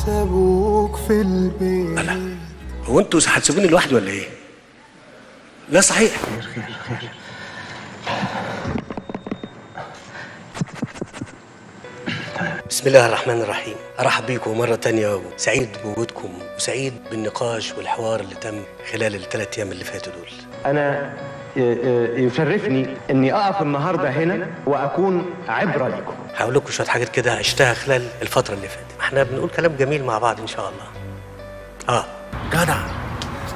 سابوك في البيت. لا، هو انتوا هتسيبوني لوحدي ولا ايه؟ لا صحيح. خير خير خير. بسم الله الرحمن الرحيم. ارحب بيكم مرة تانية، وسعيد بوجودكم وسعيد بالنقاش والحوار اللي تم خلال ال3 ايام اللي فاتوا دول. انا يشرفني اني اقف النهارده هنا واكون عبره لكم. هقول لكم شوية حاجات كده عشتها خلال الفترة اللي فاتت. احنا بنقول كلام جميل مع بعض ان شاء الله. جدع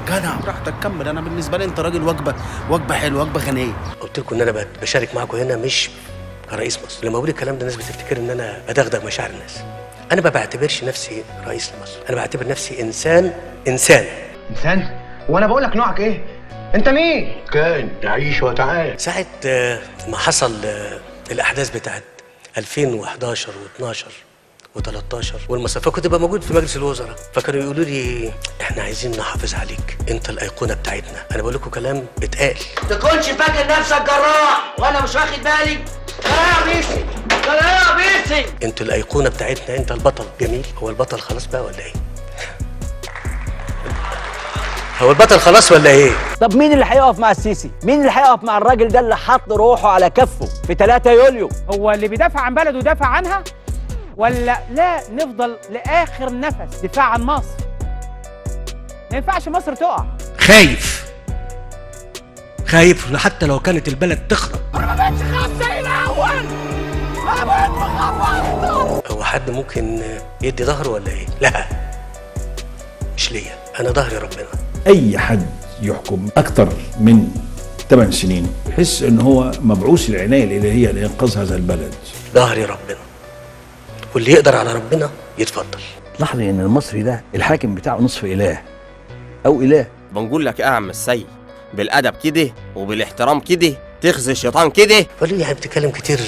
جدع، براحتك كمل. انا بالنسبة لي انت راجل وجبة، وجبة حلوة، وجبة غنية. قلت لكم ان انا بشارك معاكم هنا مش كرئيس مصر. لما بقول الكلام ده الناس بتفتكر ان انا بدغدغ مشاعر الناس. انا ما بعتبرش نفسي رئيس لمصر، انا بعتبر نفسي انسان. انسان انسان؟ وانا بقول لك نوعك ايه؟ انت مين؟ كان تعيش وتعال. ساعة ما حصل الاحداث بتاعت 2011 و12 و13 والمسافة، كنت بقى موجود في مجلس الوزراء، فكانوا يقولوا لي احنا عايزين نحافظ عليك، انت الايقونه بتاعتنا. انا بقول لكم كلام اتقال. تكونش فاكر نفسك جراح وانا مش واخد بالي. يا بيسي يا بيسي، انت الايقونه بتاعتنا، انت البطل. جميل، هو البطل خلاص بقى ولا ايه؟ هو البطل خلاص ولا ايه؟ طب مين اللي هيقف مع السيسي؟ مين اللي هيقف مع الراجل ده اللي حط روحه على كفه في 3 يوليو؟ هو اللي بيدافع عن بلده دافع عنها ولا لا؟ نفضل لاخر نفس دفاع عن مصر. ما ينفعش مصر تقع. خايف، خايف حتى لو كانت البلد تخرب. انا ما بقتش خاف زي الاول، انا بقيت بخاف اكتر. هو حد ممكن يدي ظهره ولا ايه؟ لا، مش ليا، انا ظهري ربنا. اي حد يحكم اكثر من 8 سنين يحس ان هو مبعوث العناية الالهية لانقاذ هذا البلد. ظهري ربنا، واللي يقدر على ربنا يتفضل. لاحظي ان المصري ده الحاكم بتاعه نصف اله او اله. بنقول لك اعمل السيد بالادب كده وبالاحترام كده، تخزي الشيطان كده. قالوا لي يعني بتتكلم كتير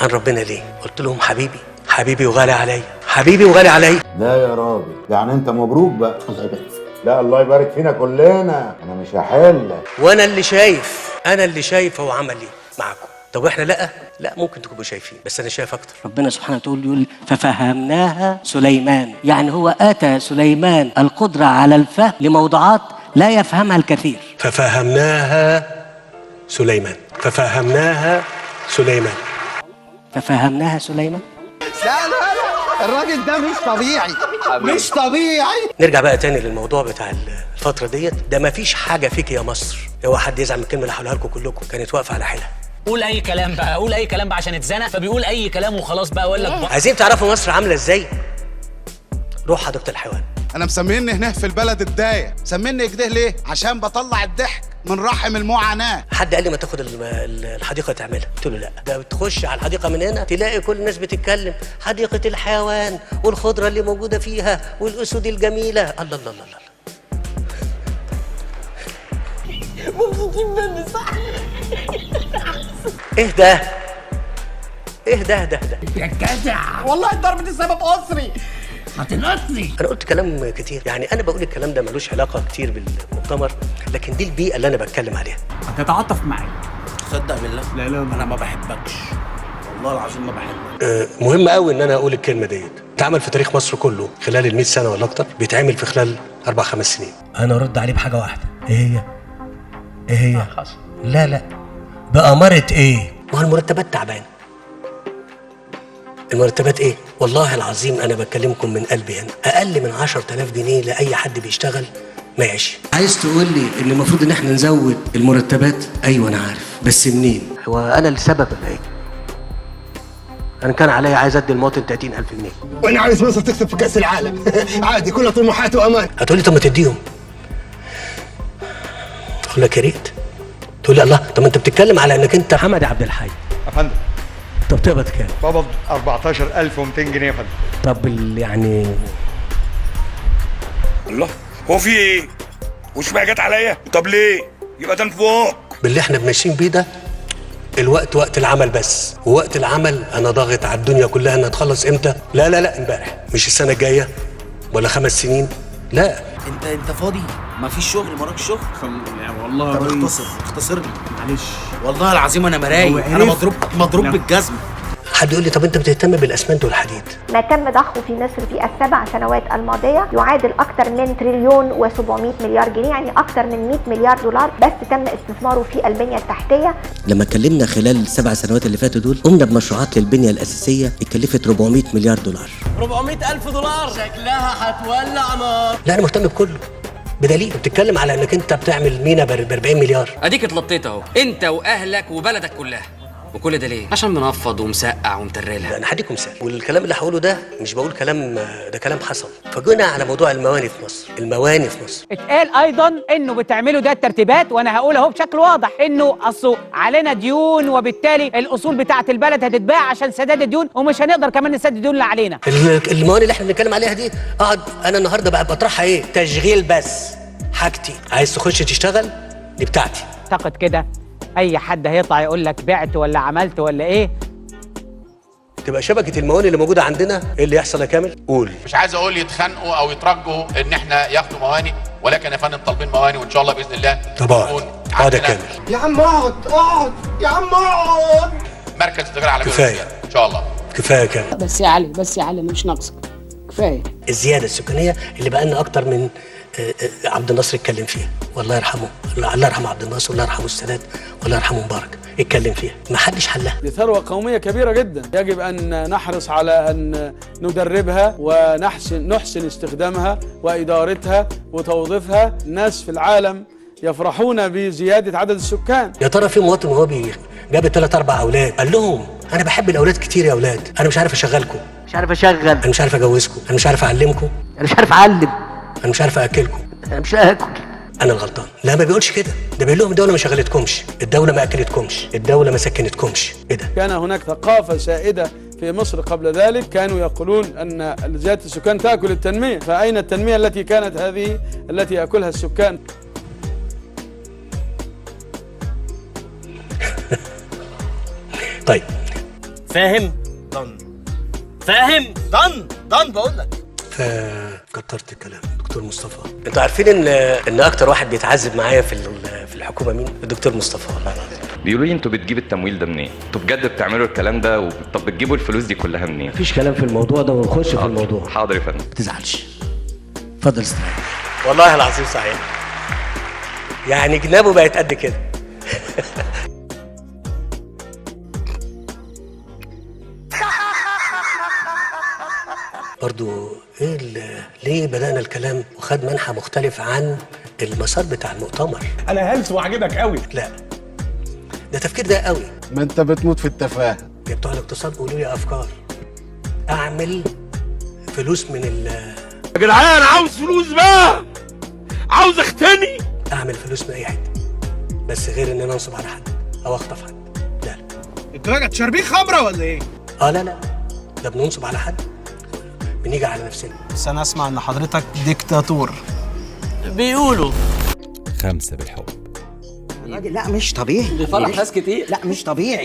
عن ربنا ليه؟ قلت لهم حبيبي، حبيبي وغالي عليا، حبيبي وغالي عليا. لا يا راجل، يعني انت مبروك بقى. الله يبارك فيك. لا الله يبارك فينا كلنا، انا مش هحلك. وانا اللي شايف، انا اللي شايف هو عمل ايه معاكم. طب واحنا لا لا ممكن تكونوا شايفين، بس انا شايف اكتر. ربنا سبحانه وتعالى يقول ففهمناها سليمان، يعني هو اتى سليمان القدرة على الفهم لموضوعات لا يفهمها الكثير. ففهمناها سليمان، ففهمناها سليمان، ففهمناها سليمان. لا لا لا، الراجل ده مش طبيعي، مش طبيعي. نرجع بقى تاني للموضوع بتاع الفترة ديت. ده مفيش حاجة فيك يا مصر، اوعى حد يزعل من الكلمة اللي هقولها لكم كلكم، كانت واقفة على حيلها. قول اي كلام بقى، قول اي كلام بقى عشان اتزنق، فبيقول اي كلام وخلاص بقى. اقول لك عايزين تعرفوا مصر عامله ازاي؟ روح حديقة الحيوان. انا مسميني هنا في البلد الدايه، مسميني كده ليه؟ عشان بطلع الضحك من رحم المعاناة. حد قال لي ما تاخد الحديقة تعملها، قلت له لا، ده بتخش على الحديقة من هنا تلاقي كل الناس بتتكلم حديقة الحيوان والخضره اللي موجودة فيها والاسود الجميلة. الله الله الله الله. مبسوطين مني صح؟ ايه ده؟ ايه ده ده ده؟ يا جدع والله الضرب دي سبب اسري، هتنقصني. انا قلت كلام كتير، يعني انا بقول الكلام ده ملوش علاقة كتير بالمؤتمر، لكن دي البيئة اللي انا بتكلم عليها. هتتعاطف معايا؟ تصدق بالله؟ لا لا، انا ما بحبكش والله العظيم ما بحبك. مهم قوي ان انا اقول الكلمة ديت. اتعمل في تاريخ مصر كله خلال ال 100 سنة ولا اكتر، بيتعمل في خلال 4 5 سنين. انا ارد عليه بحاجة واحدة، ايه هي؟ ايه هي؟ لا لا، بأمارة ايه؟ ما هو المرتبات تعبانة. المرتبات ايه؟ والله العظيم انا بكلمكم من قلبي هنا، اقل من 10000 جنيه لاي حد بيشتغل ما يعيش. عايز تقول لي ان المفروض ان احنا نزود المرتبات؟ ايوه انا عارف، بس منين؟ هو انا السبب ولا ايه؟ انا كان عليا عايز ادي المواطن 30000 جنيه. وانا عايز مصر تكسب في كاس العالم. عادي، كلها طموحات وامان. هتقول لي طب ما تديهم. اقول لك يا ريت. تقول لي الله، طب ما انت بتتكلم على انك انت حمد عبد الحي. يا فندم. طب تقبض كام؟ بقبض 14200 جنيه يا فندم. طب يعني الله، هو في ايه؟ وش بقى جت عليا؟ طب ليه؟ يبقى ده نفوق. باللي احنا ماشيين بيه ده الوقت وقت العمل بس، ووقت العمل انا ضاغط على الدنيا كلها انها تخلص امتى؟ لا لا لا، امبارح، مش السنة الجاية ولا 5 سنين، لا. انت فاضي؟ مفيش شغل؟ مراك شغل؟ والله طب يا ريس. اختصر، اختصر لي معلش والله العظيم انا مرايق، انا مضروب، مضروب بالجزمه. حد يقول لي طب انت بتهتم بالاسمنت والحديد. ما تم ضخه في مصر في ال7 سنوات الماضية يعادل أكثر من 1.7 تريليون جنيه، يعني أكثر من 100 مليار دولار بس تم استثماره في البنية التحتية. لما اتكلمنا خلال ال7 سنوات اللي فاتوا دول قمنا بمشروعات للبنية الأساسية اتكلفت 400 مليار دولار. 400 ألف دولار شكلها هتولع نار. لا أنا مهتم بكله، بدليل بتتكلم على انك انت بتعمل مينا ب 40 مليار. اديك اتلطيت اهو، انت واهلك وبلدك كلها، وكل ده ليه؟ عشان منفض ومسقع ومترلها. انا هديكم مثال، والكلام اللي هقوله ده مش بقول كلام، ده كلام حصل. فجينا على موضوع المواني في مصر، المواني في مصر اتقال ايضا انه بتعملوا ده الترتيبات، وانا هقول اهو بشكل واضح انه اصله علينا ديون، وبالتالي الاصول بتاعه البلد هتتباع عشان سداد الديون، ومش هنقدر كمان نسدد الديون اللي علينا. المواني اللي احنا بنتكلم عليها دي اقعد انا النهارده بقى بطرحها ايه؟ تشغيل بس، حاجتي، عايز تخش تشتغل دي بتاعتي. اعتقد كده اي حد هيطلع يقول لك بعت ولا عملت ولا ايه. تبقى شبكة المواني اللي موجودة عندنا ايه اللي يحصل يا كامل؟ قول. مش عايز اقول يتخانقوا او يترجوا ان احنا ياخدوا مواني، ولكن يا فندم طالبين مواني، وان شاء الله باذن الله. طبعا اقعد يا كامل. يا عم اقعد اقعد يا عم اقعد. مركز التجارة العالمية كفاية ان شاء الله. كفاية كامل. بس يا علي، بس يا علي، مش ناقصك، كفاية. الزيادة السكانية اللي بقى لنا اكتر من عبد الناصر اتكلم فيها، والله يرحمه، الله يرحمه عبد الناصر، والله يرحمه السادات، والله يرحمه مبارك، اتكلم فيها، ما حدش حلها. دي ثروة قومية كبيرة جدا، يجب أن نحرص على أن ندربها ونحسن نحسن استخدامها وإدارتها وتوظيفها. الناس في العالم يفرحون بزيادة عدد السكان. يا ترى في مواطن وهو جاب 3 4 أولاد قال لهم أنا بحب الأولاد كتير يا أولاد، أنا مش عارف أشغلكم، مش عارف أشغل، أنا مش عارف أجوزكم، أنا مش عارف أعلمكم، أنا مش عارف أعلم، أنا مش عارف أكلكم، أنا مش هاكل، أنا الغلطان. لا ما بيقولش كده، ده بيقول لهم الدولة ما شغلتكمش، الدولة ما أكلتكمش، الدولة ما سكنتكمش. إيه ده؟ كان هناك ثقافة سائدة في مصر قبل ذلك، كانوا يقولون أن زيادة السكان تأكل التنمية، فأين التنمية التي كانت هذه التي يأكلها السكان؟ طيب فاهم؟ ضن فاهم؟ ضن ضن بقول لك. فكترت الكلام دكتور مصطفى. انتوا عارفين ان اكتر واحد بيتعذب معايا في الحكومة مين؟ الدكتور مصطفى والله العظيم. بيقولوا لي انتوا بتجيب التمويل ده منين؟ انتوا بجد بتعملوا الكلام ده طب بتجيبوا الفلوس دي كلها منين؟ مفيش كلام في الموضوع ده ونخش في الموضوع. حاضر يا فندم. ما تزعلش. اتفضل استريح. والله العظيم صحيح. يعني جنابه بقت قد كده. برضو ايه ليه بدأنا الكلام وخد منحى مختلف عن المسار بتاع المؤتمر؟ انا هلس وعجبك قوي. لا ده تفكير ده قوي. ما انت بتموت في التفاهة. يا بتوع الاقتصاد قولوا لي افكار اعمل فلوس من ال يا جدعان عاوز فلوس بقى، عاوز اغتني، اعمل فلوس من اي حتة، بس غير ان انا انصب على حد او اخطف حد. لا لا. انتوا شاربين خمره ولا ايه؟ لا لا ده بننصب على حد، بنيجي على نفسنا. بس انا اسمع ان حضرتك ديكتاتور. بيقولوا 5 بالحب. لا مش طبيعي، بيفرح ناس كتير. لا مش طبيعي.